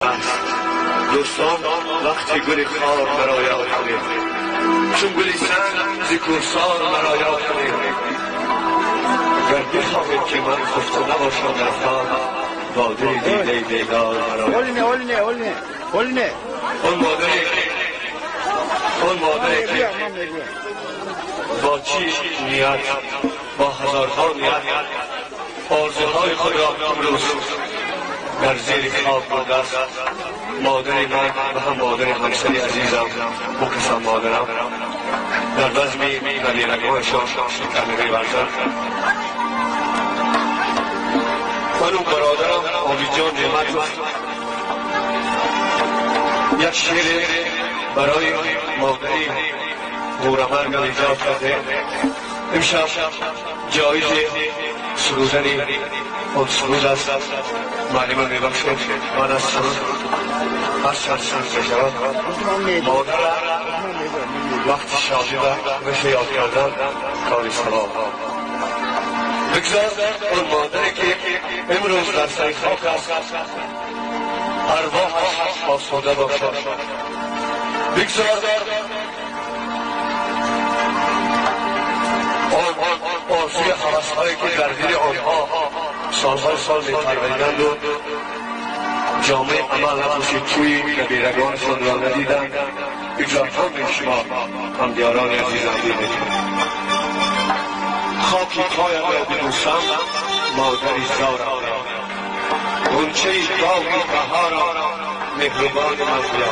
دوستان وقتی گل خار مرا یاد کنید، چون گلی سنگ ز کوهسار مرا یاد کنید. گر بخواهید که من خفته نباشم در خواب، با دل دیده بیدار مرا یاد کنید. اون مادری که با چی نیت، با هزارها نیت آرزوهای خود را امروز در زیر خاک برده است. مادر من و هم مادر همسری عزیزم بکسم مادرم در بزم نبیرگانشان شکر می‌ورزند. من و برادرم آبیجان نعمت یک شعر برای مادری گورمرگ ایجاد کرده. امشب جایز سرودن آن سرود است. معلمه میبخشید من از سرود هر چند سرود میشود. مادر وقت شادی و مثل یاد کردن کاری ثواب. بگذار اون مادری که امروز در سر خاک است ارواحش آسوده باشد. بگذار آن آرزوی هوس‌هایی که در دل آنها سالهای سال می‌پروریدند و جامعه عمل نپوشید توی نبیرگانشان را ندیدند، بگذار همه شما همدیاران عزیزم ببینید. خاکی پایم را ببوسم مادری زارم را، غنچه باغ بهارا مهربان من بیا.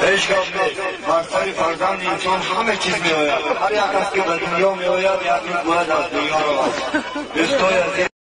Ҳеҷ гап нест, бар сари фарзанди инсон ҳама чиз меояд. Ҳар як кас ки ба дунё меояд, як рӯз бояд аз дунё равад. Дӯстои азиз.